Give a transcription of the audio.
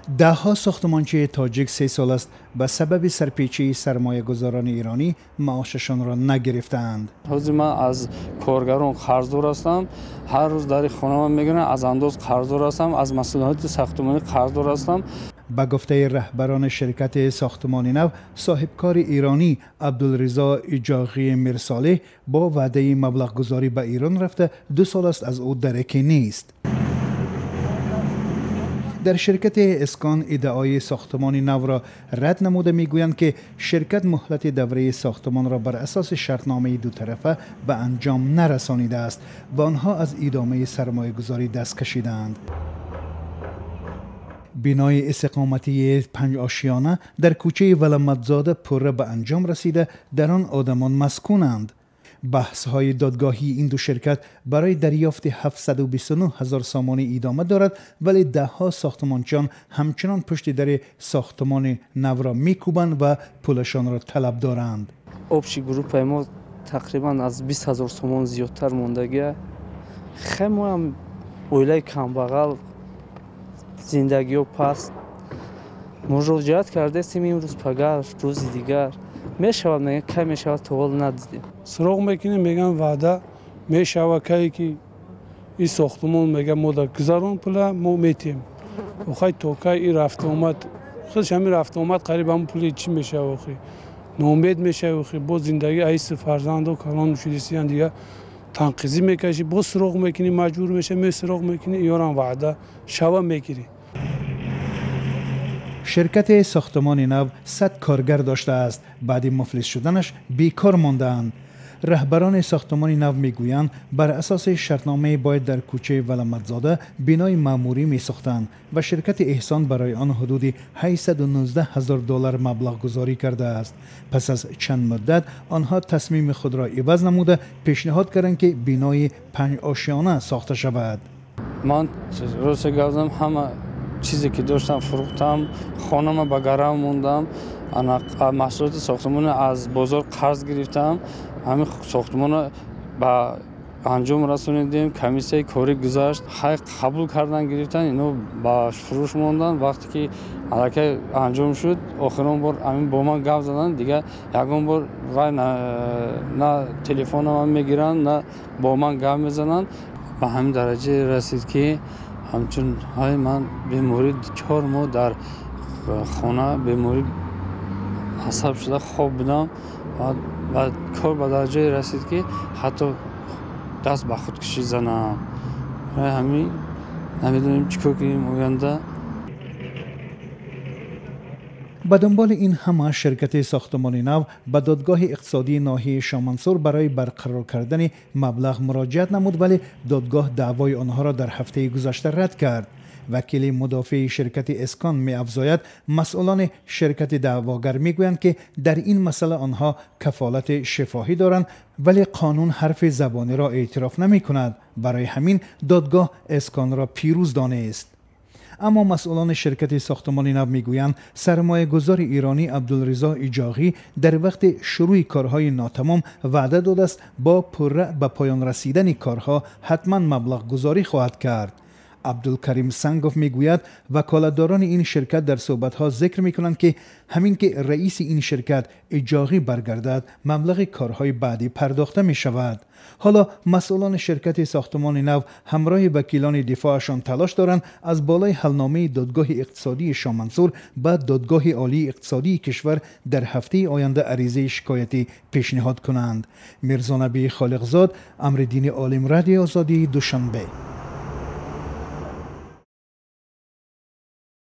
Даҳҳо сохтмончии тоҷик 3 сол аст ба сабаби сарпечии сармоягузорони иронӣ маошашонро нагирифтаанд. Ҳозир ман аз коргарон қарздор ҳастам, ҳар рӯз дар хонаам мегиранд, аз андоз қарздор ҳастам, аз масъулияти сохтмонӣ қарздор ҳастам. Ба гуфтаи раҳбарони ширкати сохтмони нав, соҳибкори иронӣ Абдулризо Иҷоғӣ Мирсолеҳ бо ваъдаи маблағгузорӣ ба Ирон рафта 2 сол аст аз ӯ дараке нест. Дар ширкати Эскон иддаои сохтмони навро рад намуда мегӯянд, ки ширкат муҳлати давраи сохтмонро бар асоси шартномаи дутарафа ба анҷом нарасонидааст ва онҳо аз идомаи сармоягузорӣ даст кашидаанд. Бинои истиқоматии 5 ошиёна дар кӯчаи Валамадзода пурра ба анҷом расида, дар он одамон маскунанд. Баҳсҳои додгоҳии ин ду ширкат барои дарёфти 729 ҳазор сомонӣ идома дорад, вале даҳҳо сохтмончиён ҳамчунон пушти дари сохтмони навро мекӯбанд ва пулашонро талаб доранд. Общий группаи мо тақрибан аз 20 ҳазор сомон зиёдтар мондагия. Хе моам оилаи камбағал, зиндагиҳо паст. Муроҷиат кардастем, имрӯз пагар, рӯзи дигар мешавад, мегӯянд, кай мешавад, то ҳол надидем. Суроғ мекунем, мегӯянд ваъда мешавад, кае ки ин сохтмон, мегӯяд, мо дар гузарон пула мо метиҳем. Охай то кай ин рафтуомад, худаш ҳамин рафтуомад қариб ҳамон пули чӣ мешавад, охи ноумед мешавӣ, охи боз зиндагӣ аиси фарзандо калон шудисиян, дигар танқизӣ мекашӣ, боз суроғ мекунӣ, маҷбур мешавӣ, месуроғ мекунӣ, ёрам ваъда шава мегирӣ. Ширкати сохтмони нав 100 коргар доштааст. Баъди муфлис шуданаш бекор мондаанд. Раҳбарони сохтмони нав мегӯянд, бар асоси шартномае бояд дар кӯчаи Валамадзода бинои маъмурӣ месохтанд ва ширкати Эҳсон барои он ҳудуди 819 ҳазор доллар маблағгузорӣ кардааст. Пас аз чанд муддат онҳо тасмими худро иваз намуда пешниҳод карданд, ки бинои 5 ошиёна сохта шавад. Ман рости гап задам, ҳама чизе ки доштам фурӯхтам, хонама ба гарав мондам, маҳсулоти сохтмонро аз бозор қарз гирифтам, ҳамин сохтмонро ба анҷом расонидем, комиссияи корӣ гузашт, хай қабул кардан гирифтан, ино ба фурӯш монданд. Вақте ки аллакай анҷом шуд, охирон бор ҳамин бо ман гап заданд, дигар ягон бор вай на телефонама мегиранд, на бо ман гап мезананд. Ба ҳамин дараҷа расид, ки ҳамчун ҳай ман беморӣ 4 моҳ дар хона беморӣ асаб шуда хоб будам ва кор ба дараҷае расид, ки ҳатто даст ба худкушӣ занам. Ҳамин намедонем чӣ кор кунем оянда. Ба дунболи ин ҳама ширкати сохтмони нав ба додгоҳи иқтисодии ноҳияи Шомансур барои барқарор кардани маблағ муроҷиат намуд, вале додгоҳ даъвои онҳоро дар ҳафтаи гузашта рад кард. Вакили мудофеи ширкати Эскон меафзояд, масъулони ширкати даъвогар мегӯянд, ки дар ин масъала онҳо кафолати шифоҳӣ доранд, вале қонун ҳарфи забониро эътироф намекунад. Барои ҳамин додгоҳ Эсконро пирӯз донист. Аммо масъулони ширкати сохтмони нав мегӯянд, сармоягузори иронӣ Абдулризо Иҷоғӣ дар вақти шурӯи корҳои нотамом ваъда додааст, бо пурра ба поён расидани корҳо ҳатман маблағгузорӣ хоҳад кард. Абдулкарим Сангов мегӯяд, ваколатдорони ин ширкат дар суҳбатҳо зикр мекунанд, ки ҳамин ки раиси ин ширкат Иҷоғӣ баргардад, маблағи корҳои баъдӣ пардохта мешавад. Ҳоло масъулони ширкати сохтмони нав ҳамроҳи вакилони дифоашон талош доранд аз болои ҳалномаи додгоҳи иқтисодии Шомансур ба додгоҳи олии иқтисодии кишвар дар ҳафтаи оянда аризаи шикоятӣ пешниҳод кунанд. Мирзонабии Холиқзод, Амриддини Олим, Радиои Озодӣ, Душанбе.